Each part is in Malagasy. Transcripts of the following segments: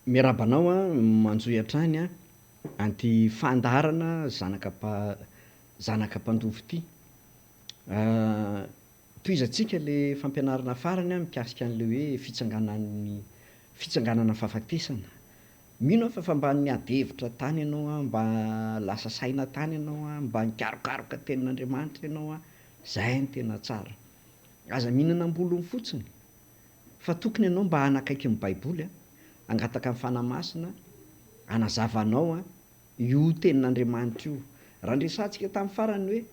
Miarahaba anao an, manjohy hatrany an, an'ity fandaharana zanaka mpa- zanaka mpandova ity. Tohizantsika le fampianarana farany an mikasika an'le hoe fitsanganan'ny fitsanganana fahafatesana. Mino aho fa efa mba niady hevitra tany ianao an, mba lasa saina tany ianao an, mba nikarokaroka tenin'Andriamanitra ianao an, zay no tena tsara. Aza mihinana am-bolony fotsiny fa tokony ianao mba hanakaiky ny baiboly an, hangataka ny Fanahy Masina hanazava anao an io tenin'Andriamanitra io. Raha niresahantsika tamin'ny farany hoe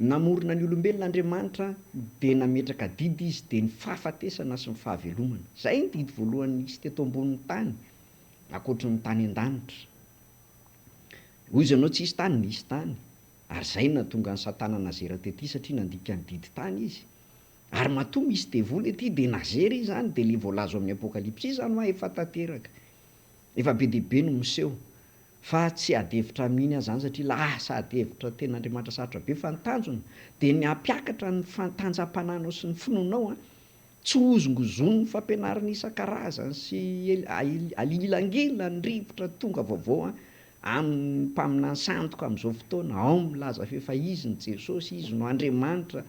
namorona ny olombelona Andriamanitra dia nametraka didy izy dia ny fahafatesana sy ny fahavelomana. Izay ny didy voalohany nisy teto ambonin'ny tany ankoatry ny tany an-danitra. Hoy izy ianao tsisy tany, nisy tany. Ary izay no nahatonga an'i Satana nazera tety satria nandika ny didy tany izy. Ary matoa misy devoly ety dia nazera izy izany dia le voalaza ao amin'ny apokalypsy izany hoa efa tanteraka. Efa be dia be no miseho. Fa tsy ady hevitra amin'iny aho izany satria lasa ady hevitra tena Andriamanitra sarotra be fa ny tanjona dia ny hampiakatra ny fantanjam-panahinao sy ny finoanao an, tsy hozongozonin'ny fampianarana isan-karazany sy alilangilan'ny rivotra tonga vaovao an, amin'ny mpaminany sandoka amin'izao fotoana, ao milaza f'efa izy ny Jesosy, izy no Andriamanitra,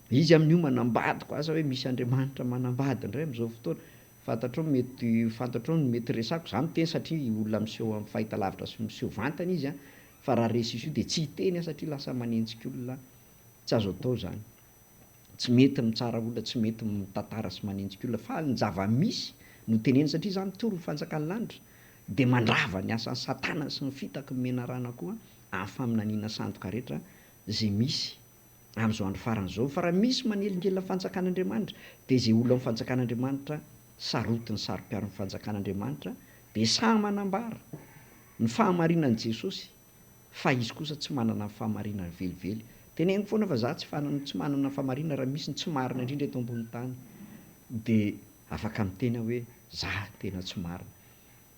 izy amin'io manambady koa, asa hoe misy Andriamanitra manambady indray amin'izao fotoana, fantatrao mety fantatrao ny mety resako, za miteny satria olona miseho amin'ny fahitalavitra sy miseho vantana izy an, fa raha resy io dia tsy hiteny aho satria lasa manenjika olona, tsy azo atao izany. Tsy mety mitsara olona, tsy mety mitantara sy manenjika olona fa ny zava-misy no tenenina satria za mitory ny fanjakan'ny lanitra dia mandrava ny asan'i satana sy ny fitaky ny menarana koa amin'ny faminaniana sandoka rehetra izay misy amin'izao andro farany izao fa raha misy manelingelina fanjakan'Andriamanitra dia izay olona amin'ny fanjakan'Andriamanitra sarotiny saro-piaro ny fanjakan'Andriamanitra dia sahy manambara ny fahamarinan'i Jesosy fa izy kosa tsy manana ny fahamarinany velively. Teneniko foana fa za tsy tsy manana ny fahamarinana raha misy ny tsy marina indrindra eto ambony tany de afaka miteny aho hoe za tena tsy marina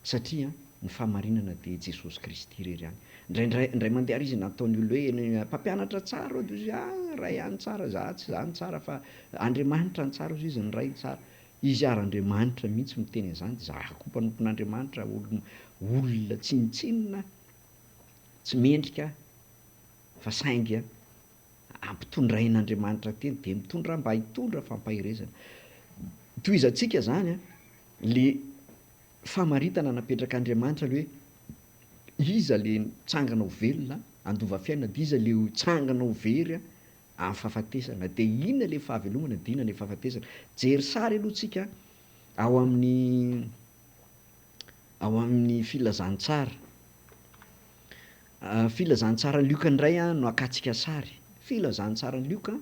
satria ny fahamarinana de Jesosy Kristy irery ihany. Indraindray indray mandeha ary izy nataon'ny olona hoe eny mpampianatra tsara eo de hozy izy ah ray ihany tsara za tsy za no tsara fa Andriamanitra no tsara hozy izy ny Ray no tsara. Izy ary Andriamanitra mihitsy miteny an'izany de za koa mpanompon'Andriamanitra olona tsinontsinona Tsy mendrika fa saingy ampitondrain'Andriamanitra teny dia mitondra mba hitondra fampaherezana. Tohizantsika zany an, le famaritana napetrak'Andriamanitra le hoe iza le mitsangana ho velona handova fiainana dia iza le hitsangana ho very amin'ny fahafatesana, dia inona le fahavelomana dia inona le fahafatesana. Jery sary aloha tsika ao amin'ny ao amin'ny filazantsara. Filazantsaran'i Lioka indray no akantsika sary. Filazantsaran'i Lioka,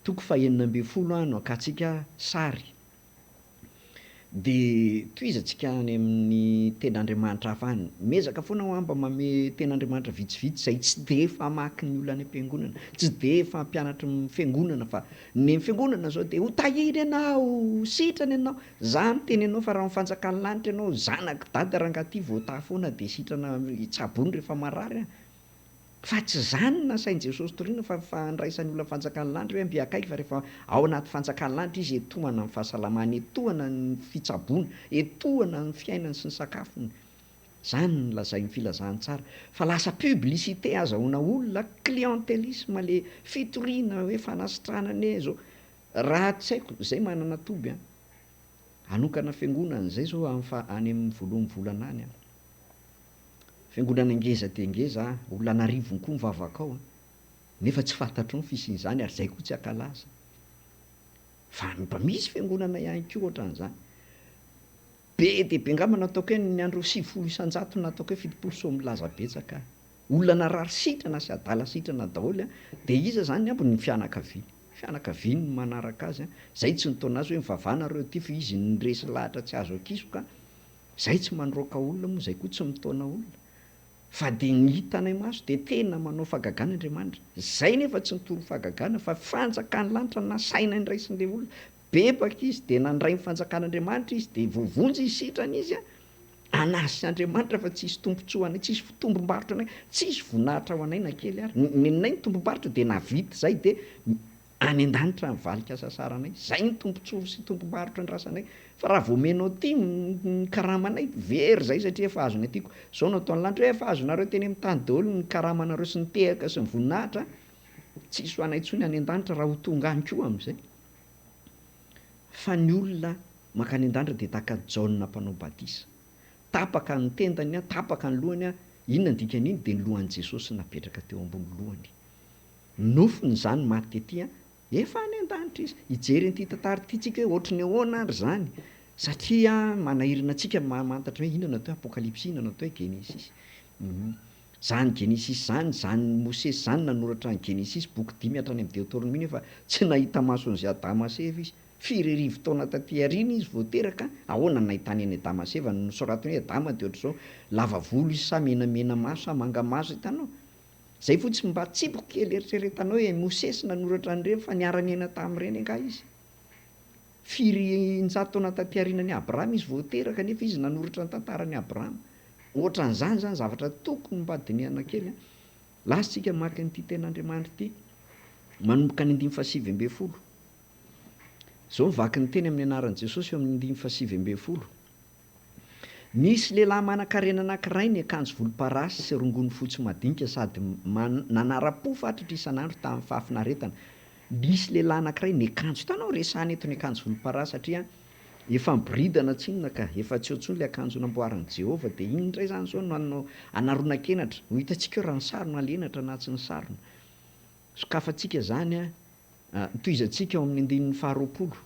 toko fahenina ambin'ny folo no akantsika sary. Dia tohizantsika any amin'ny tenin'Andriamanitra hafa any. Miezaka foana aho mba manome tenin'Andriamanitra vitsivitsy izay tsy dia famakin'ny olona any am-piangonana, tsy dia fampianatry ny fiangonana fa ny fiangonana izao dia ho tahiana ianao, ho sitrana ianao. Za miteny anao fa raha am fanjakan'ny lanitra ianao zanak'i dada rangaha ty voatahy foana de sitrana tsaboiny rehefa marary an! Fa tsy zany no nasain'i Jesosy toriana fa fandraisan'ny olona fanjakan'ny lanitra hoe mby akaiky fa rehefa ao anaty fanjakan'ny lanitra izy etohana ny fahasalamany etohana ny fitsaboana etohana ny fiainany sy ny sakafony zany no lazain'ny filazantsara fa lasa publicité azahoana olona clientelisme le fitoriana hoe fanasitranana anie zao Raha tsy haiko, zay manana toby an! Hanokana fiangonana zay zao am fa any amin'ny voalohan'ny volana any an! Fiangonana ngeza dia ngeza an, olona an'arivony koa mivavaka ao an! Nefa tsy fantatrao ny fisian'izany ary zay koa tsy hankalaza. Fa mba misy fiangonana ihany koa ohatran'izany. Be dia be angamba no ataoko hoe ny andro 90% na ataoko hoe 70 sao milaza betsaka aho. Olona narary sitrana sy adala sitrana daholo an, dia iza izany ny ambiny? Ny fianakaviany. Fianakaviany no manaraka azy an, izay tsy nitaona azy hoe mivavaha nareo aty fa izy no resy lahatra tsy azo akisoka an, izay tsy mandroaka olona moa izay koa tsy mitaona olona. Fa dia ny hitanay maso dia tena manao fahagagana Andriamanitra. Izay nefa tsy nitory fahagagana fa fanjakan'ny lanitra nasaina niraisin'ilay olona. Bebaka izy dia nandray ny fanjakan'Andriamanitra izy dia voavonjy izy sitrana izy an, anazy sy Andriamanitra fa tsisy tombotsoa anay, tsisy tombombarotra anay, tsisy voninahitra ho anay na kely ary, nenay ny tombombarotra dia nahavita izay dia. Any an-danitra ny valin-kasasaranay. Zay ny tombontsoa sy tombom-barotra andrasanay. Fa raha vao omenao aty ny karamanay, very zay satria efa azonay aty ko. Zao no ataon'ny lanitra hoe efa azonareo teny amin'ny tany daholo ny karamanareo sy ny tehaka sy ny voninahitra, tsisy ho anay intsony any an-danitra raha ho tonga any koa amin'izay. Fa ny olona mankany an-danitra dia tahaka an'i Jaona mpanao batisa. Tapaka ny tendany, tapaka ny lohany, inona ny dikan'iny? Dia ny lohan'i Jesosy napetraka teo ambony lohany. Nofony izany maty tety an, efa any an-danitra izy. Hijery an'ity tantara ity tsika hoe ohatry ny ahoana ary izany, satria manahirana antsika ny mahamantatra hoe inona no atao hoe apokalypsy, inona no atao hoe genesisy. Izany genesisy izany, izany Mosesy izany nanoratra ny genesisy, boky dimy hatrany amin'ny deoteronomia nefa tsy nahita maso an'izay Adama sy Eva izy. Firy arivo taona taty aoriana izy vao teraka, ahoana no nahitany an'i Adama sy Eva? Nosoratany hoe Adama dia ohatr'izao, lava volo izy sa menamena maso sa manga maso, hitanao? Zay fotsiny mba tsipiko kely eritreretanao hoe Mosesy nanoratra an'ireny fa niara-niaina tamin'ireny angaha izy? Firy injato taona taty aorianan'i Abrahama izy vao teraka nefa izy nanoratra ny tantaran'i Abrahama. Ohatran'izany izany zavatra tokony mba dinihana kely an. Lasa tsika maka an'ity tenin'Andriamanitra ity. Manomboka ny andininy fahasivy ambin'ny folo. Izao ny vaky ny teny amin'ny anaran'i Jesosy eo amin'ny andininy fahasivy ambin'ny folo. Nisy lehilahy manankarena anankiray niakanjo volomparasy sy rongony fotsy madinika sady nanara-po fatratra isan'andro tamin'ny fahafinaretana. Nisy lehilahy anankiray niakanjo, hitanao resahana eto ny akanjo volomparasy satria efa miboridana tsinona ka, efa tsy eo intsony ilay akanjo namboarin'i Jehovah, dia iny indray izany izao no anaronan-kenatra. Ho hitantsika eo raha nisarona ilay henatra na tsy nisarona. Sokafantsika izany, tohizantsika ao amin'ny andininy faharoapolo.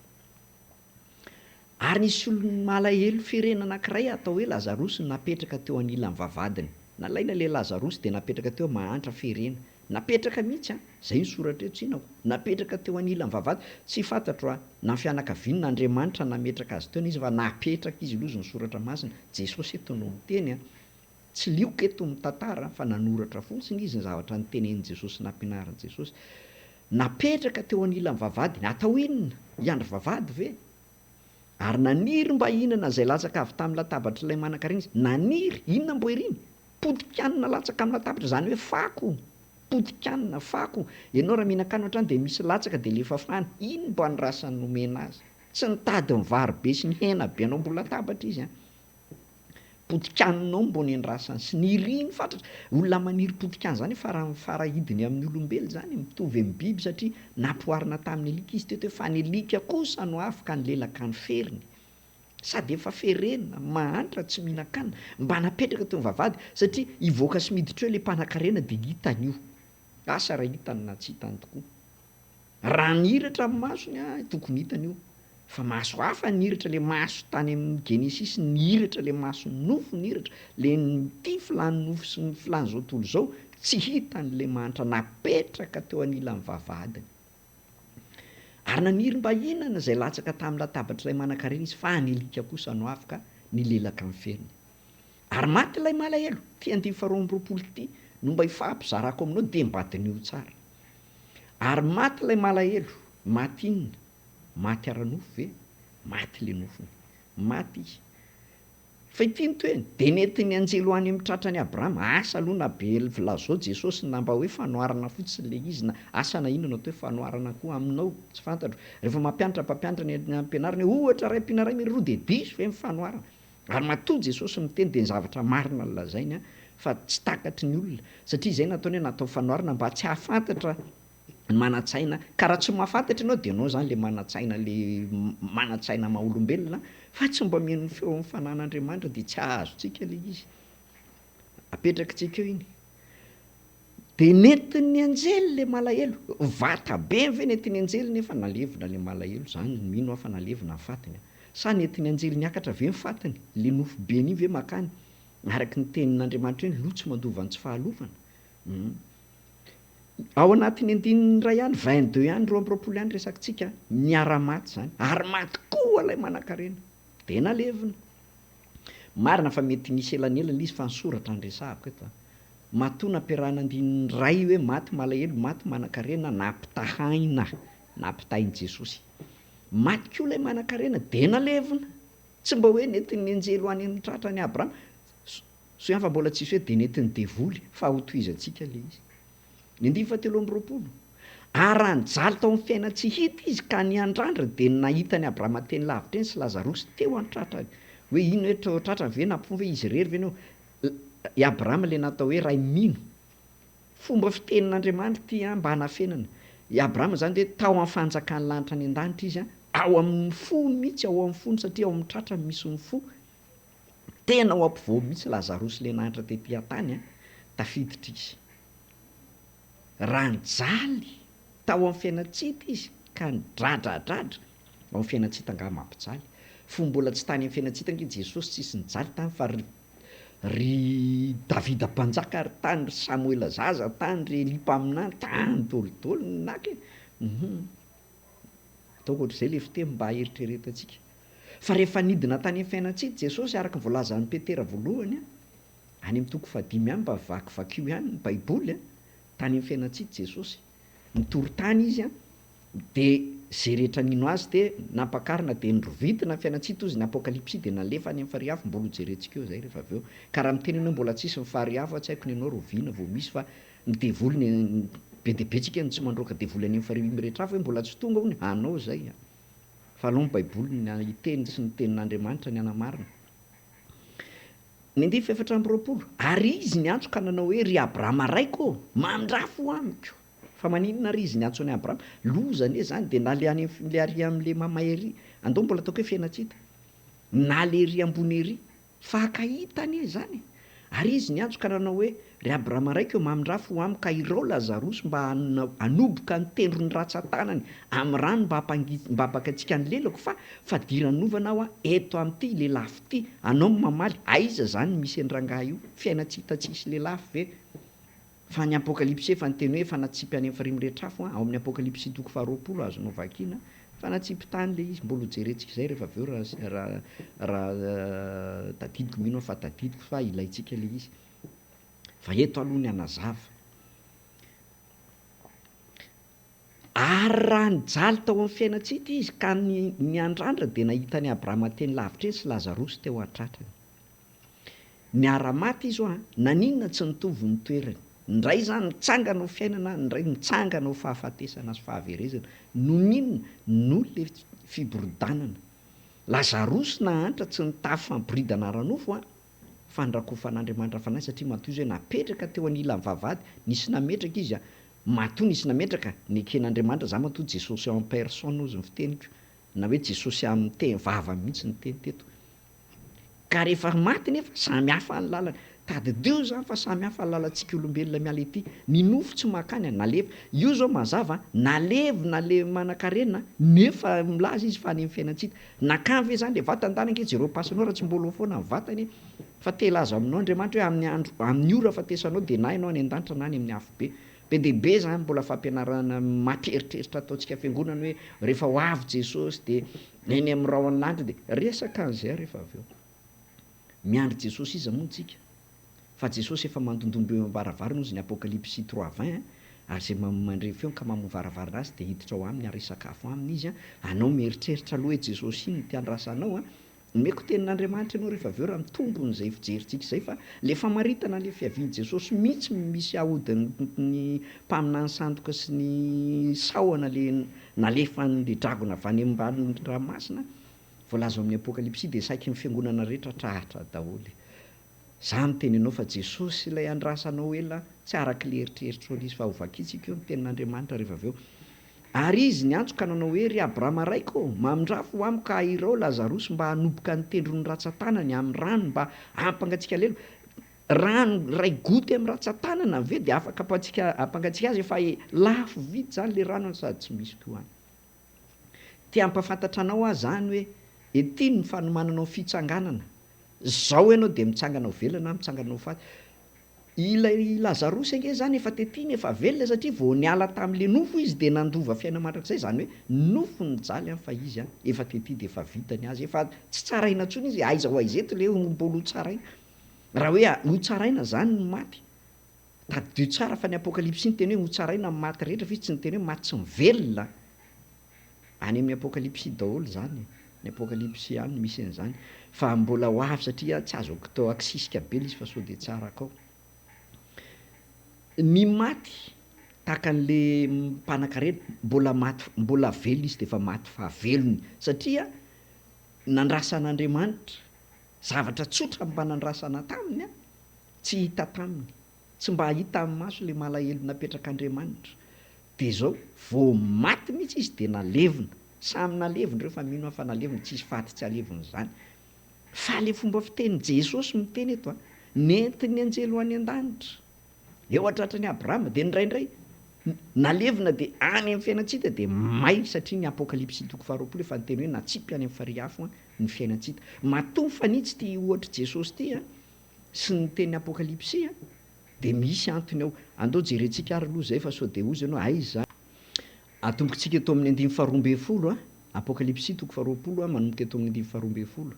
Ary nisy olo-malahelo ferena anankiray atao hoe Lazarosy napetraka teo anilan'ny vavahadiny. Nalaina ilay Lazarosy dia napetraka teo mahantra ferena. Napetraka mihitsy an! Izay ny soratra eto tsinako. Napetraka teo anilan'ny vavahady. Tsy fantatro an, na fianakaviany na Andriamanitra nametraka azy teo na iza fa napetraka izy loza ny soratra masina. Jesosy eto no miteny an. Tsy Lioka eto mitantara fa nanoratra fotsiny izy ny zavatra notenenin'i Jesosy sy nampianarin'i Jesosy. Napetraka teo anilan'ny vavahadiny. Atao inona? Hiandry vavahady ve? Ary naniry mba hihinana izay latsaka avy tamin'ny latabatr'ilay manankarena izy. Naniry! Inona mbo iriny? Potikanina latsaka amin'ny latabatra, izany hoe fako! Potikanina, fako! Ianao raha mihinan-kanina ohatrany dia misy latsaka dia alefa fany. Iny mba andrasany nomena azy. Tsy nitady ny vary be sy ny hena be anao ambony latabatra izy an! Potikanina ao mbo nendrasany sy niriny fatratra. Olona maniry potikany zany faran'ny farahidiny amin'ny olombelona zany, mitovy amin'ny biby satria nampihoarina tamin'ny alika izy teto hoe fa ny alika kosa no afaka nilelaka ny feriny. Sady efa ferena, mahantra, tsy mihinan-kanina, mba napetraka teo amin'ny vavahady satria hivoaka sy miditra eo ilay mpanankarena dia hitany io. Asa raha hitany na tsy hitany tokoa. Raha nihiratra ny masony ah tokony hitany io fa maso hafa nihiratra le maso tany amin'ny genesisy nihiratra le maso nofo nihiratra le nitia filàn'ny nofo sy ny filàn'izao tontolo izao tsy hitany le mahantra napetraka teo anilan'ny vavahadiny ary naniry mba hihinana izay latsaka tamin'ny latabatr'ilay manankarena izy fa ny alika kosa no avy ka nilelaka ny feriny ary maty ilay malahelo ity andininy faharoa amby roapolo ity no mba ifampizarako aminao dia mba diniho tsara Ary maty ilay malahelo, maty inona? Maty ara-nofo ve? Maty ilay nofony. Maty izy. Fa ity ny tohiny, dia nentin'ny anjely ho any amin'ny tratran'i Abrahama, asa aloha na be lazao Jesosy na mba hoe fanoharana fotsiny ilay izy na asa na inona no atao hoe fanoharana koa aminao, tsy fantatro. Rehefa mampianatra mpampianatra ny any am-pianarana hoe ohatra iray ampiana iray mira roa dia diso ve ny fanoharana? Ary matoa Jesosy miteny dia ny zavatra marina no lazainy fa tsy takatry ny olona satria izay nataony hoe natao fanoharana mba tsy hahafantatra ny manan-tsaina ka raha tsy mahafantatra ianao dia ianao izany le manan-tsaina le manan-tsaina maha olombelona fa tsy mba mihaino ny feon'ny fanan'Andriamanitra dia tsy hahazo-tsika le izy. Apetrakitsika eo iny. Dia nentin'ny anjely le malahelo, vata be ve nentin'ny anjely nefa nalevina le malahelo, zany mino aho fa nalevina ny fatiny a! Sa nentin'ny anjely niakatra ve ny fatiny, le nofo be iny ve makany, araky ny tenin'Andriamanitra hoe ny loha tsy mandova ny tsy fahalovana? Hum. Ao anatin'ny andininy iray ihany, 22 ihany, 22 ihany resakitsika, niara-maty zany, ary maty koa ilay manankarena, dia nalevina. Marina fa mety nisy elanelana ilay izy fa ny soratra no resahako eto a! Matoa nampiarahana andininy iray hoe maty malahelo, maty manankarena, nampitahaina, nampitahain'i Jesosy. Maty koa ilay manankarena dia nalevina. Tsy mba hoe nentin'ny anjely ho any amin'ny tratran'i Abrahama. Soa ihany fa mbola tsisy hoe dia nentin'ny devoly fa hotohizantsika ilay izy. Ny andininy fahatelo amby roapolo. Ary raha nijaly tao amin'ny fiainan-tsy hita izy ka niandrandra dia nahita an'i Abrahama teny lavitra eny sy Lazarosy teo an-tratrany. Hoe inona hoe teo an-tratrany ve nampifoha ve izy irery ve no i Abrahama ilay natao hoe ray mino. Fomba fitenin'Andriamanitra ity an mba hanafenana. I Abrahama izany dia tao amin'ny fanjakan'ny lanitra any an-danitra izy an, ao amin'ny fony mihitsy, ao amin'ny fony satria ao amin'ny tratrany misy ny fo. Tena ao ampovoany mihitsy Lazarosy ilay nahantra tety an-tany an, tafiditra izy. Raha nijaly tao amin'ny fiainan-tsita izy ka nidradradradra, ao amin'ny fiainan-tsita angaha mampijaly? Fony mbola tsy tany amin'ny fiainan-tsita ange Jesosy tsisy nijaly tany fa ry ry Davida mpanjaka ry tany ry Samoela zaza tany ry Elia mpaminany tany dolidoly ny naka e! Hum. Ataoko ohatr'izay ilay fiteny mba hieritreretantsika. Fa rehefa nidina tany amin'ny fiainan-tsita Jesosy araka ny voalazan'i Petera voalohany, any amin'ny toko fahadimy any mba vakivakio ihany ny baiboly a, tany amin'ny fiainan-tsita Jesosy, nitory tany izy a, dia izay rehetra nino azy dia nampakarina dia norovitina ny fiainan-tsita hozy ny apokalypsy dia nalefa any amin'ny farihy afo, mbola hojerentsika eo izay rehefa avy eo, ka raha miteny ianao mbola tsisy ny farihy afo a tsy haiko ny anao rahoviana vao misy fa ny devoly ny be dia be tsika no tsy mandroaka devoly any amin'ny farihy mirehitra afo hoe mbola tsy tonga hono anao izay a, fa aleo ny baiboly ny hiteny sy ny tenin'Andriamanitra ny hanamarina. Ny andininy fahefatra amby 20, Ary izy niantso ka nanao hoe, Ry Abrahama raiko ô, mamindrà fo amiko! Fa maninona ary izy niantso an'i Abrahama? Loza anie izany, dia na le any le ary amin'le mamay ery, andao mbola ataoko hoe fiainan-tsy hita, na le ery ambony ery, Fankahita anie izany e! Ary izy niantso ka nanao hoe, Ry Abrahama raiko ô, mamindrà fo amiko ka irao Lazarosy mba hanoboka ny tendron'ny rantsan-tanany amin'ny rano mba mba hampangatsiaka ny lelako fa fadiranovana aho eto amin'ity lelafo ity. Anao no mamaly, aiza izany no misy an-drangahy io? Fiainan-tsy hita tsisy lelafo ve? Fa ny Apokalypsy efa niteny hoe efa natsipy any amin'ny farihy mirehitra afo an, ao amin'ny Apokalypsy toko faharoapolo azonao vakiana fa natsipy tany ilay izy, mbola hojerentsika izay rehefa avy eo raha raha raha tadidiko, mino aho fa tadidiko fa ilaintsika ilay izy. Fa eto aloha ny hanazava. Ary raha nijaly tao amin'ny fiainan-tsita izy ka niandrandra dia nahita an'i Abrahama teny lavitra eny sy Lazarosy teo an-tratrany. Niara-maty izy hoa, naninona tsy nitovy ny toerany? Ny iray izany nitsangana ho fiainana, ny iray nitsangana ho fahafatesana sy fahaverezana. Noho ny inona? Noho ilay fiboridanana. Lazarosy nahantra tsy nitafy fampiboridana ara-nofo an, fa nirakofan'Andriamanitra fanahy satria matoa izy hoe napetraka teo anilan'ny vavahady, nisy nametraka izy an, matoa nisy nametraka, neken'Andriamanitra, za matoa Jesosy en personne hozy ny fiteniko, na hoe Jesosy amin'ny teny vava mihitsy niteny teto. Ka rehefa maty nefa samy hafa ny lalana. Tadidio izany fa samy hafa ny lalantsika olombelona miala ety. Ny nofo tsy mankany an, nalev. Io zao mazava an, nalevina le manankarena nefa milaza izy fa any amin'ny fiainan-tsy hita. Nankany ve zany le vatany tany ange jereo pasinao raha tsy mbola ao foana ny vatany e. Fa te hilaza aminao Andriamanitra hoe amin'ny andro, amin'ny ora ahafatesanao dia na ianao any an-danitra na any amin'ny afobe. Be dia be zany mbola fampianarana mampieritreritra ataontsika fiangonana hoe rehefa ho avy Jesosy dia eny amin'ny rahon'ny lanitra dia resaka an'izay rehefa avy eo. Miandry Jesosy iza moa tsika? Fa Jesosy efa mandondomba eo am-baravarana hozy ny Apokalypsy trois vingt ary izay mandre feony ka mamoha varavarana azy dia hiditra ao aminy ary hisakafo aminy izy an, anao mieritreritra aloha hoe Jesosy iny no tiandrasanao an, Omeko tenin'Andriamanitra ianao rehefa avy eo raha mitombona izay fijerintsika izay fa le famaritana le fiavian'i Jesosy mihitsy misy ahodin'ny mpaminany sandoka sy ny sahona le nalefan'le dragona avy any ambany ranomasina voalaza ao amin'ny apokalypsy dia saiky ny fiangonana rehetra tratra daholo. Za miteny anao fa Jesosy ilay andrasanao ela tsy araka ilay eritreritrao ilay izy fa ho vakintsika eo ny tenin'Andriamanitra rehefa avy eo. Ary izy niantso ka nanao hoe, Ry Abrahama raiko ô, mamindrà fo amiko ka ahirao Lazarosy mba hanoboka ny tendron'ny rantsan-tanany amin'ny rano mba hampangatsiaka lelo. Rano iray goty amin'ny rantsan-tanana ve dia afaka hampangatsiaka azy? Efa lafo vidy izany ilay rano sady tsy misy koa any. Te hampahafantatra anao aho izany hoe ety ny fanomananao fitsanganana. Zao ianao dia mitsangana ho velona na mitsangana ho faty. Ilay Lazarosy ange izany efa tety no efa velona satria vao niala tamin'ilay nofo izy dia nandova fiainana mandrakizay, izany hoe nofo nijaly an fa izy an efa tety dia efa vita ny azy, efa tsy tsaraina intsony izy, aiza ho aiza eto ilay mbola ho tsaraina. Raha hoe ho tsaraina izany ny maty, tadidio tsara fa ny Apokalypsy niteny hoe ho tsaraina ny maty rehetra fa izy tsy niteny hoe maty tsy mivelona. Any amin'ny Apokalypsy daholo izany e! Ny Apokalypsy ihany no misy an'izany. Fa mbola ho avy satria tsy azoko atao akisisika be ilay izy fa sao dia tsy araka ao. Ny maty, Tahaka an'le mpanakarena, mbola maty, mbola velona izy dia efa maty fahavelony satria nandrasan'Andriamanitra, zavatra tsotra mba nandrasana taminy an, tsy hita taminy, tsy mba hita amin'ny maso le malahelo napetrak'Andriamanitra. Dia zao, vao maty mihitsy izy dia nalevina, samy nalevina ireo fa mino aho fa nalevina, tsisy faty tsy alevina izany. Fa le fomba fitenin'i Jesosy miteny eto an, nentin'ny anjely ho any an-danitra. Eo an-tratran'i Abrahama, dia indraindray nalevina dia any amin'ny fiainan-tsy hita dia may satria ny Apokalypsy toko faharoapolo efa niteny hoe natsipy any amin'ny farihy afo ny fiainan-tsy hita. Matoa mifanitsy ity ohatr'i Jesosy ity sy ny tenin'ny Apokalypsy dia misy antony ao. Andao jerentsika ary aloha izay fa sao dia hozy ianao aiza. Atombokintsika eto amin'ny andininy faharoambinifolo, Apokalypsy toko faharoapolo manomboka eto amin'ny andininy faharoambinifolo.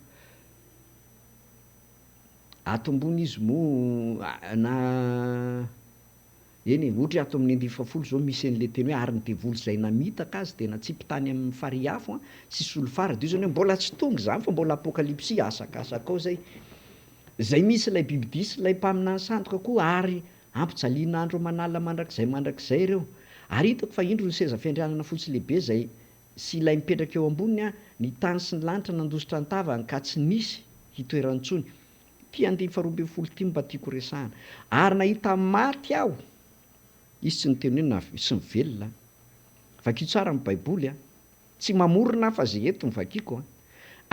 Ato ambony izy moa na, eny e, ohatra hoe ato amin'ny andininy fahafolo izao misy an'ilay teny hoe ary ny devoly izay namitaka azy dia natsipy tany amin'ny farihy afo sy solifara. Dia io izany hoe mbola tsy tonga izany fa mbola apokalypsy, asakasaka ao izay. Izay misy ilay bibidia sy ilay mpaminany sandoka koa ary ampijaliana andro aman'alina mandrakizay mandrakizay ireo. Ary hitako fa indro ny seza fiandrianana fotsy lehibe izay sy ilay mipetraka eo amboniny, ny tany sy ny lanitra nandositra ny tavany ka tsy nisy hitoerany intsony. Ity andininy faharoa ambin'ny folo ity no mba tiako horesahana. Ary nahita maty aho. Izy tsy niteny hoe na sy ny velona. Vakio tsara ny Baiboly a. Tsy mamorona aho fa ze eto no vakiko a.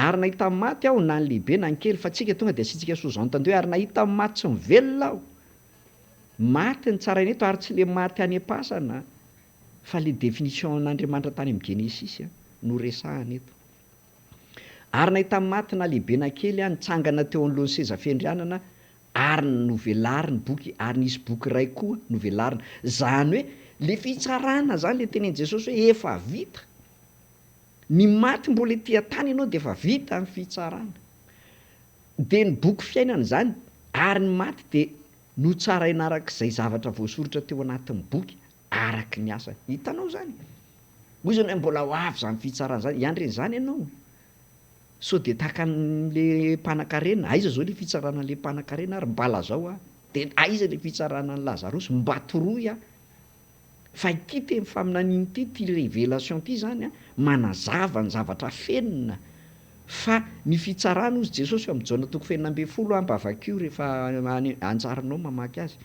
Ary nahita maty aho na ny lehibe na ny kely, fa tsika tonga dia asiantsika sous-entendu hoe ary nahita maty tsy mivelona aho. Maty ny tsaraina eto ary tsy le maty any am-pasana fa le définition an'Andriamanitra tany amin'ny Genesisy no resahana eto. Ary nahita maty na lehibe na kely aho nitsangana teo anoloan'ny seza fiandrianana ary novelariny ny boky ary nisy boky iray koa novelarina. Zany hoe le fitsarana zany le tenenin'i Jesosy hoe efa vita. Ny maty mbola ety an-tany ianao dia efa vita ny fitsarana. Dia ny boky fiainana izany ary ny maty dia notsaraina araka izay zavatra voasoratra teo anatin'ny boky araka ny asany. Hitanao izany? Hoy izy hoe mbola ho avy izany fitsarana izany. Hiandry an'izany ianao? Sao dia tahaka an'le mpanakarena, aiza izao le fitsarana an'le mpanakarena ary mba lazao aho. Dia aiza le fitsarana an'i Lazarosy, mba toroy aho. Fa ity teny faminaniana ity, ity révélation ity izany an, manazava ny zavatra afenina fa ny fitsarana hozy Jesosy eo amin'ny Jaona toko fahenina ambin'ny folo an, mba vakio rehefa any anjaranao mamaky azy.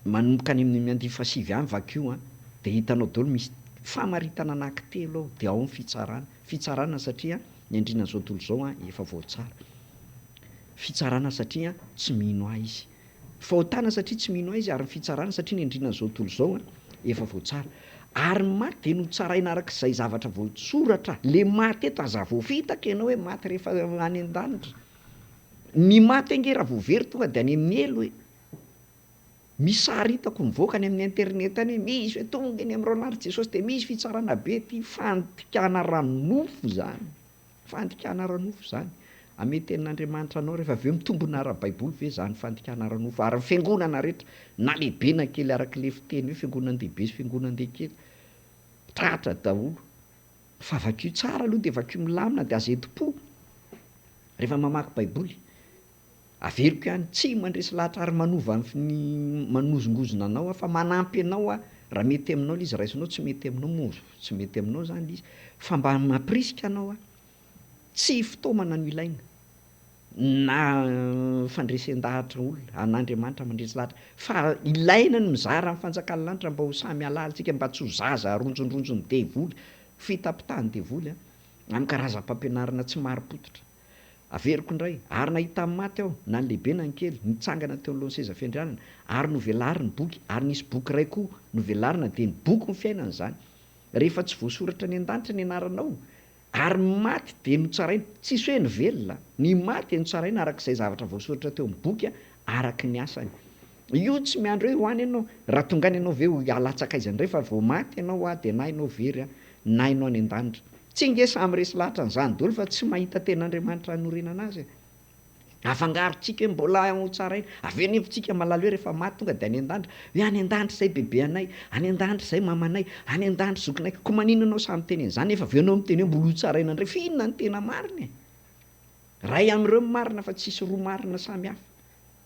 Manomboka any amin'ny andiany fahasivy any vakio an, dia hitanao daholo misy famaritana anankitelo ao, dia ao ny fitsarana. Fitsarana satria ny andrianan'izao tontolo izao an efa voatsara. Fitsarana satria tsy mino ahy izy. Fahotana satria tsy mino ahy izy ary ny fitsarana satria ny andrianan'izao tontolo izao an efa voatsara. Ary ny maty dia notsaraina araka izay zavatra voasoratra. Le maty eto aza voafitaka ianao hoe maty rehefa any an-danitra. Ny maty ange raha vao very tonga dia any amin'ny helo e. Misy sary hitako mivoaka any amin'ny internet any hoe misy hoe tonga eny amin'ny Ronald Jesosy dia misy fitsarana be ity, fandikana ara-nofo izany, fandikana ara-nofo izany. Ame tenin'Andriamanitra anao rehefa avy eo mitombina ara-baiboly ve izany fandikana ara-nofo ary ny fiangonana rehetra na lehibe na kely araka ilay fiteny hoe fiangonan-dehibe sy fiangonan-dehikely tratra daholo. Fa vakio tsara aloha dia vakio milamina dia aza entim-po rehefa mamaky baiboly. Averiko ihany, tsy mandresy lahatra ary manova ny manozongozona anao aho fa manampy anao aho, raha mety aminao ilay izy raisinao, tsy mety aminao moa tsy mety aminao izany ilay izy fa mba mampirisika anao aho. Tsy fitaomana no ilaina na fandresen-dahatra olona, an'Andriamanitra mandresy lahatra fa ilaina ny mizara ny fanjakan'ny lanitra mba ho samy halala isika, mba tsy ho zaza ronjondronjon'ny devoly, fitapitahan'ny devoly an, amin'ny karazam-pampianarana tsy marim-pototra. Averiko indray, ary nahita ny maty aho, na ny lehibe na ny kely, nitsangana teo anoloan'ny seza fiandrianana, ary novelariny ny boky, ary nisy boky iray koa novelarina, dia ny bokin'ny fiainana izany. Rehefa tsy voasoratra any an-danitra ny anaranao, ary ny maty dia notsaraina, tsisy hoe ny velona, ny maty dia notsaraina araka izay zavatra voasoratra teo amin'ny boky, araka ny asany. Io tsy miandry hoe ho any ianao, raha tonga any ianao ve ho halatsaka aiza indray fa vao maty ianao dia na ianao very na ianao any an-danitra. Tsy nge samy resy lahatra an'izany daholo fa tsy mahita tenin'Andriamanitra hanorenana azy e. Afangarontsika hoe mbola ho tsaraina, avy eo nefa tsika mahalala hoe rehefa maty tonga dia any an-danitra, hoe any an-danitra izay bebe anay, any an-danitra izay mamanay, any an-danitra zokinay, koa maninona ianao sahy miteny an'izany nefa avy eo ianao miteny hoe mbola ho tsaraina indray, f'inona no tena marina e? Iray amin'ireo no marina fa tsisy roa marina samy hafa.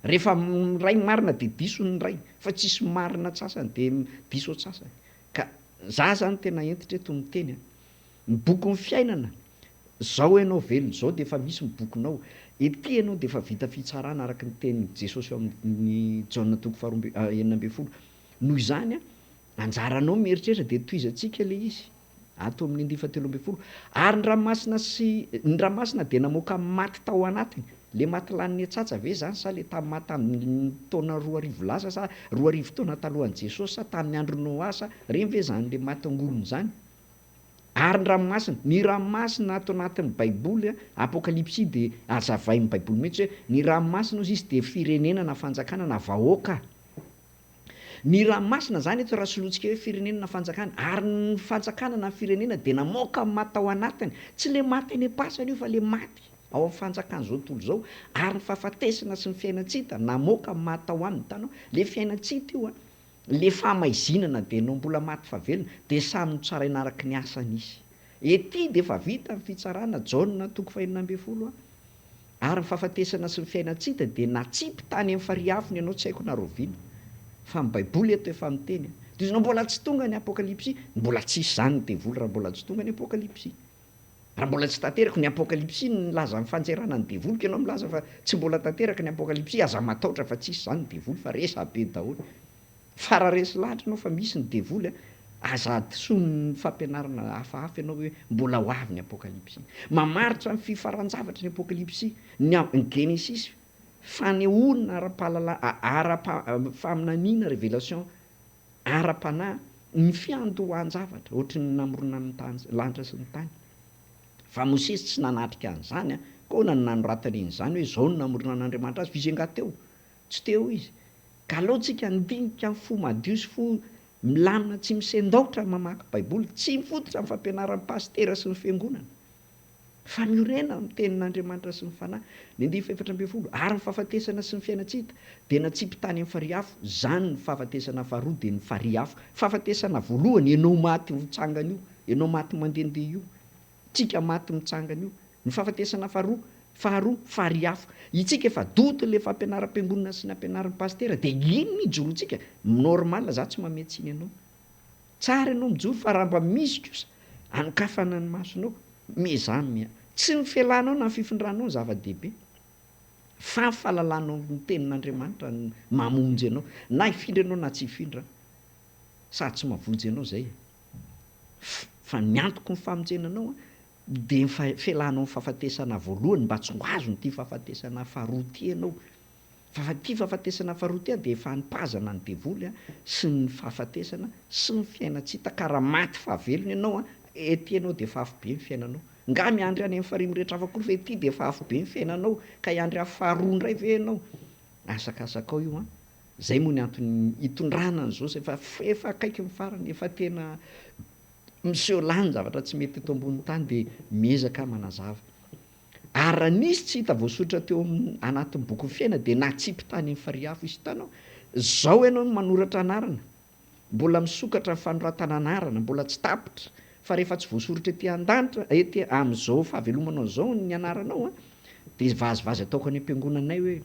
Rehefa miray ny marina dia diso ny iray, fa tsisy marina antsasany dia diso antsasany. Ka za zany tena hentitra eto miteny a! Ny bokin'ny fiainana, zao ianao velona zao dia efa misy ny bokinao, ety ianao dia efa vita fitsarana araka ny tenin'i Jesosy ao amin'ny Jaona toko faharoa amby 16. Noho izany a, anjaranao mieritreritra dia tohizantsika ilay izy. Ato amin'ny andiany fahatelo ambin'ny folo, ary ny ranomasina sy ny ranomasina dia namoaka maty tao anatiny. Le maty lanin'ny atsatsa ve izany sa le tamin'ny maty tamin'ny taona 2000 lasa sa 2000 taona talohan'i Jesosy sa tamin'ny andron'i Noa sa reny ve izany le maty angolona izany? Ary ny ranomasina, ny ranomasina ato anatin'ny baiboly, apokalypsy dia azavain'ny baiboly mihitsy hoe ny ranomasina hozy izy dia firenena na fanjakana na vahoaka. Ny ranomasina izany eto raha solointsika hoe firenena na fanjakana, ary ny fanjakana na ny firenena dia namoaka ny maty tao anatiny, tsy le maty any am-pasana io fa le maty ao amin'ny fanjakan'izao tontolo izao, ary ny fahafatesana sy ny fiainan-tsy hita namoaka ny maty tao aminy, hitanao? Le fiainan-tsy hita io an, le fahamaizinana dia enao mbola maty fa velona, dia samy notsaraina araka ny asany izy. Ety dia efa vita ny fitsarana, Jaona toko fahenina ambin'ny folo an. Ary ny fahafatesana sy ny fiainan-tsy hita dia natsipy tany amin'ny farihy afony ianao tsy haiko na rahoviana. Fa ny baiboly eto efa miteny an. Dia izy mbola tsy tonga ny apokalypsy, mbola tsisy izany ny devoly raha mbola tsy tonga ny apokalypsy. Raha mbola tsy tanteraka ny apokalypsy no nilaza ny fanjerana ny devoly ka ianao milaza fa tsy mbola tanteraka ny apokalypsy, aza mataotra fa tsisy izany ny devoly fa resabe daholo. Fa raha resy lahatra ianao fa misy ny devoly a, aza hadisoan'ny fampianarana hafahafa ianao hoe mbola ho avy ny apokalypsy. Mamaritra ny fifaran-javatra ny apokalypsy, ny ny genesisy, fanehoana ara-pahalala ara-pa faminaniana, révélation, ara-panahy, ny fiandohan-javatra, ohatry ny namoronana ny tany lanitra sy ny tany. Fa Mosesy tsy nanatrika an'izany a, koa ahoana no nanoratany an'izany hoe izao no namoronan'Andriamanitra azy, fa izy angaha teo? Tsy teo izy. Ka aleo tsika handinika amin'ny fo madio sy fo milamina tsy misendaotra mamaky baiboly, tsy mifototra amin'ny fampianaran'ny pasitera sy ny fiangonana, fa miorena amin'ny tenin'Andriamanitra sy ny Fanahy. Ny andiany faha-14, Ary ny fahafatesana sy ny fiainan-tsy hita dia natsipy tany amin'ny farihy afo, izany ny fahafatesana faharoa dia ny farihy afo. Fahafatesana voalohany, ianao maty mitsangana io, ianao maty mandehandeha io. Tsika maty mitsangana io. Ny fahafatesana faharoa, faharoa, farihy afo. Itsika efa doto le fampianaram-piangonana sy ny ampianarin'ny pasitera dia iny no ijoroantsika. Normal za tsy mamehy tsiny anao. Tsara ianao mijoro fa raha mba misy kosa anokafana ny masonao, miezaha mia. Tsy ny fialanao na ny fifindranao no zava-dehibe fa ny fahalalanao ny tenin'Andriamanitra no mamonjy anao. Na hifindra ianao na tsy hifindra sady tsy mahavonjy anao zay e. Fa ny antoky ny famonjena anao dia ny fialanao amin'ny fahafatesana voalohany mba tsy ho azon'ity fahafatesana faharoa ity ianao. Fa ity fahafatesana faharoa ity dia efa anipazana ny devoly sy ny fahafatesana sy ny fiainan-tsy hita ka raha maty fahavelona ianao, ety ianao dia efa afobe ny fiainanao. Nga miandry any amin'ny farihy mirehitra hafa akory fa ety dia efa afobe ny fiainanao ka hiandry afo faharoa indray ve ianao? Asakasakao io an! Zay moa ny antony itondrana an'izao zay fa efa akaiky ny farany, efa tena miseho lany zavatra tsy mety eto ambonin'ny tany dia miezaka manazava. Ary raha nisy tsy hita voasoratra teo amin'ny anatin'ny bokin'ny fiainana dia natsipy tany amin'ny farihy afo izy. Hitanao? Zao ianao no manoratra anarana, mbola misokatra ny fanoratana anarana, mbola tsy tapitra, fa rehefa tsy voasoratra ety an-danitra, ety amin'izao fahavelomanao izao ny anaranao an, dia vazivazy ataoko any am-piangonanay hoe,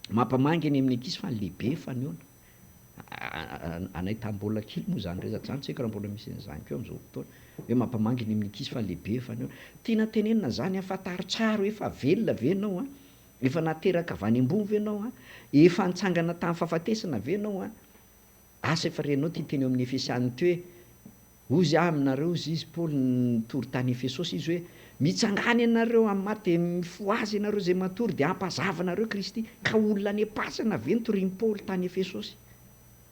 Mampamangy eny amin'ny ankizy fa ny lehibe efa nihaona. Anay tamin'ny mbola kely moa izany resaka izany, tsy haiko raha mbola misy an'izany koa amin'izao fotoana, hoe mampamangy eny amin'ny ankizy fa ny lehibe efa nihaona. Tiana tenenina izany an, fantaro tsara hoe efa velona ve ianao an, efa nateraka avy any ambony ve ianao an, efa nitsangana tamin'ny fahafatesana ve ianao an. Asa efa renao ity teny eo amin'ny Efesiana ity hoe, Hozy aho aminareo, hozy izy, Paoly nitory tany Efesosy izy hoe, Mitsangàna ianareo amin'ny maty dia mifohaza ianareo izay matory dia hampazava anareo Kristy. Ka olona any am-pasana ve no torian'i Paoly tany Efesosy?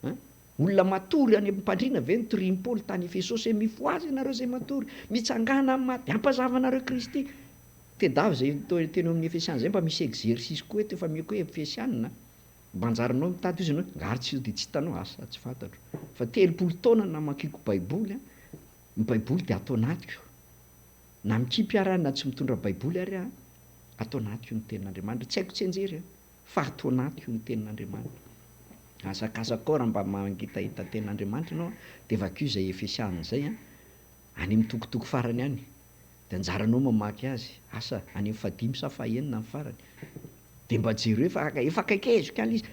An? Olona matory any am-pandriana ve no torian'i Paoly tany Efesosy hoe mifohaza ianareo izay matory, mitsangàna amin'ny maty, hampazava anareo Kristy? Tedavo izay teny eo amin'ny Efesiana izay mba misy exercice koa eto efa meko hoe Efesiana. Mba anjaranao mitady ozy ianao hoe ngah ary tsy dia tsy hitanao asa tsy fantatro fa 30 taona namakiako baiboly an, ny baiboly dia ato anatiko na mikipy ary aho na tsy mitondra baiboly ary aho ato anatiko ny tenin'Andriamanitra tsy haiko tsianjery an fa ato anatiko ny tenin'Andriamanitra asakasakao raha mba mangetaheta tenin'Andriamanitra ianao dia vakio izay Efesiana izay an any amin'ny tokotoko farany any dia anjaranao mamaky azy asa any amin'ny fahadimy sa fahenina ny farany. De mba jereo fa efa akaikeziko ihany le izy,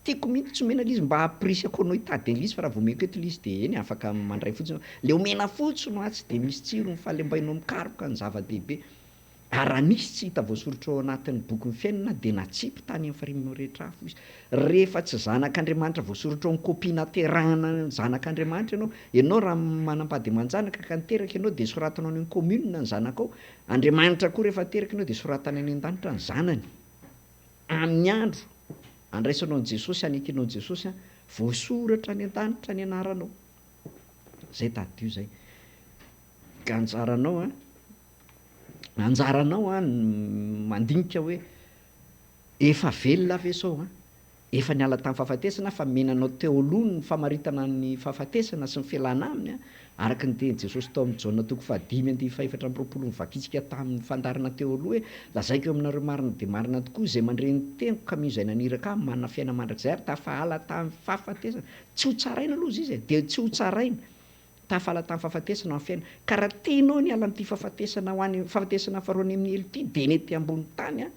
tiako mihitsy tsy omena le izy mba hampirisihako anao hitady an'le izy fa raha vao omeko eto le izy de eny afaka mandray fotsiny ianao, le omena fotsiny hoa tsy de misy tsirony fa le mba ianao mikaroka no zava-dehibe. Ary raha nisy tsy hita voasoratra ao anatin'ny bokin'ny fiainana dia natsipy tany amin'ny farihy mirehitra afo izy. Rehefa tsy zanak'Andriamanitra voasoratra ao amin'ny kopia naterahana ny zanak'Andriamanitra ianao, ianao raha manambady aman-janaka ka niteraka ianao dia soratanao any amin'ny commune ny zanakao, Andriamanitra koa rehefa teraka ianao dia soratany any an-danitra ny zanany. Amin'ny andro andraisanao an'i Jesosy, anekenao an'i Jesosy, voasoratra any an-danitra ny anaranao. Zay tadidio zay. Ka anjaranao an. Anjaranao an ny mandinika hoe efa velona ve sao an? Efa niala tamin'ny fahafatesana fa menanao teo aloha ny famaritana ny fahafatesana sy ny fialana aminy an, araka ny tenin'i Jesosy tao amin'ny Jaona toko fahadimy andininy fahefatra amby roapolo novakintsika tamin'ny fandaharana teo aloha hoe lazaiko aminareo marina dia marina tokoa izay mandre ny teniko ka mino izay naniraka ahy manana fiainana mandrakizay ary tafahala tamin'ny fahafatesana tsy ho tsaraina aloha izy e dia tsy ho tsaraina Tafala tamin'ny fahafatesana ho amin'ny fiainana. Ka raha tianao ny hiala amin'ity fahafatesana ho any fahafatesana faharoa any amin'ny helo ity, dia ny ety ambony tany an,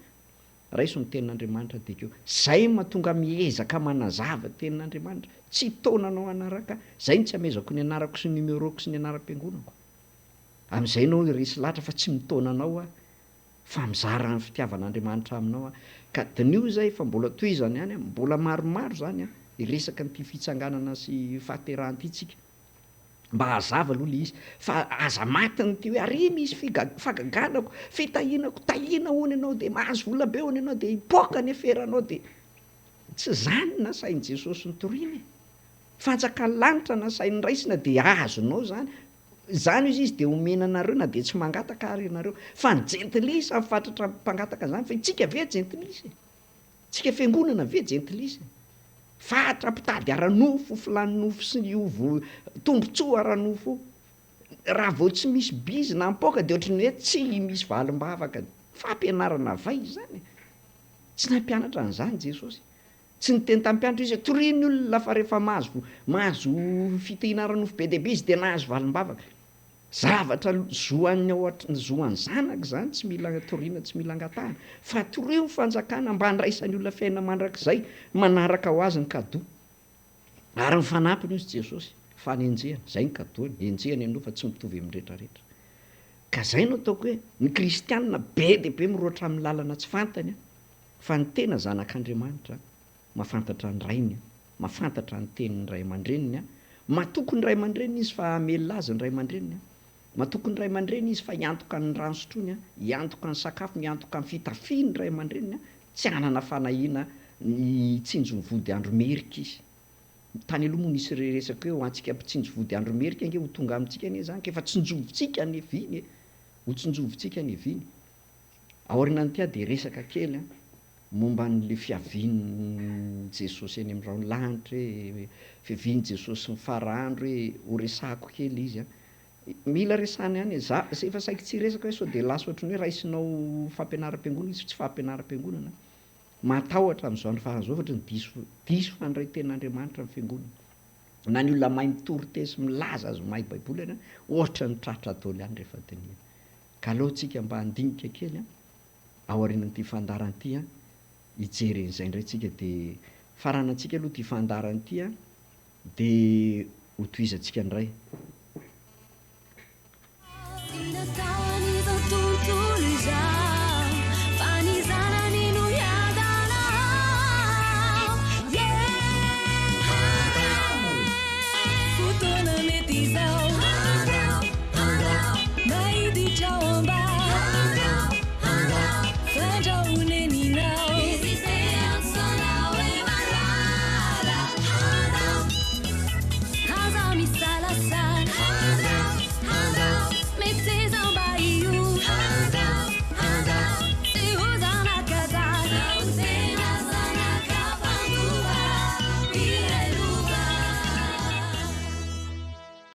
raiso ny tenin'Andriamanitra dia keo. Izay no mahatonga ahy miezaka manazava tenin'Andriamanitra. Tsy hitaona anao hanaraka ahy. Izay no tsy amezako ny anarako sy ny numéro-ko sy ny anaram-piangonako. Amin'izay ianao resy lahatra fa tsy mitaona anao aho fa mizara ny fitiavan'Andriamanitra aminao aho. Ka diniho izay fa mbola tohizana ihany an, mbola maromaro izany an, hiresaka an'ity fitsanganana sy fahaterahana ity tsika. Mba hazava aloha le izy fa aza matin'ity hoe ary misy figa- fagaganako, fitahianako, tahiana hono ianao de mahazo vola be hono ianao de hipoaka ny aferanao de tsy zany nasain'i Jesosy nitoriana e! Fanjakan'ny lanitra nasainy raisina de azonao zany, zany hozy izy de omena anareo na de tsy mangataka ary ianareo, fa ny jentilisa mifatratra mpangataka an'zany fa itsika ve jentilisa e? Tsika fiangonana ve jentilisa e? Fatra mpitady ara-nofo, filan'ny nofo sy io tombotsoa ara-nofo io. Raha vao tsy misy bizina ampoka dia ohatran'ny hoe tsy misy valim-bavaka. Fampianarana vay izany e! Tsy nampianatra an'izany Jesosy. Tsy niteny tamin'ny mpianatra izy hoe torio ny olona fa rehefa mahazo mahazo fitahiana ara-nofo be dia be izy dia nahazo valim-bavaka. Zavatra zo an'ny ao an zo an'ny zanaka izany tsy mila toriana tsy mila angatahana fa torio ny fanjakana mba handraisan'ny olona fiainana mandrakizay manaraka ho azy ny cadeau ary ny fanampiny hozy Jesosy fanenjehana izay ny cadeau-ny enjehana ianao fa tsy mitovy amin'ny rehetra rehetra ka izay no ataoko hoe ny kristianina be dia be miroatra amin'ny lalana tsy fantany fa ny tena zanak'Andriamanitra Mahafantatra ny rainy, mahafantatra ny tenin'ny ray aman-dreniny, matoky ny ray aman-dreniny izy fa hamelona azy ny ray aman-dreniny, matoky ny ray aman-dreniny izy fa hiantoka ny rano sotroiny, hiantoka ny sakafony, hiantoka ny fitafiany ny ray aman-dreniny, tsy hanana fanahiana ny hitsinjo ny vody andro merika izy. Tany aloha moa nisy resaka hoe ho antsika mpitsinjo vody andro merika ange ho tonga amintsika anie izany ka efa tsinjovintsika ny viny e! Ho tsinjovintsika ny viny. Aorianan'ity aho dia resaka kely an! Momba an'ilay fiavian'i Jesosy eny amin'ny rahon'ny lanitra e, fiavian'i Jesosy ny fara andro e, ho resahako kely izy an. Mila resahana ihany e, za efa saiky tsy hiresaka hoe sao dia lasa ohatran'ny hoe raisinao ho fampianaram-piangonana izy fa tsy fampianaram-piangonana an. Matahotra amin'izao andro farany izao fa ohatran'ny diso diso fandray tenin'Andriamanitra ny fiangonana. Na ny olona mahay mitory teny sy milaza azy ho mahay baiboly ary an, ohatran'ny tratra daholo ihany rehefa dinihina. Ka aleo tsika mba handinika kely an. Aorianan'ity fandaharana ity an, hijery an'izay indray tsika dia faranantsika aloha ity fandaharana ity an, dia ho tohizantsika indray.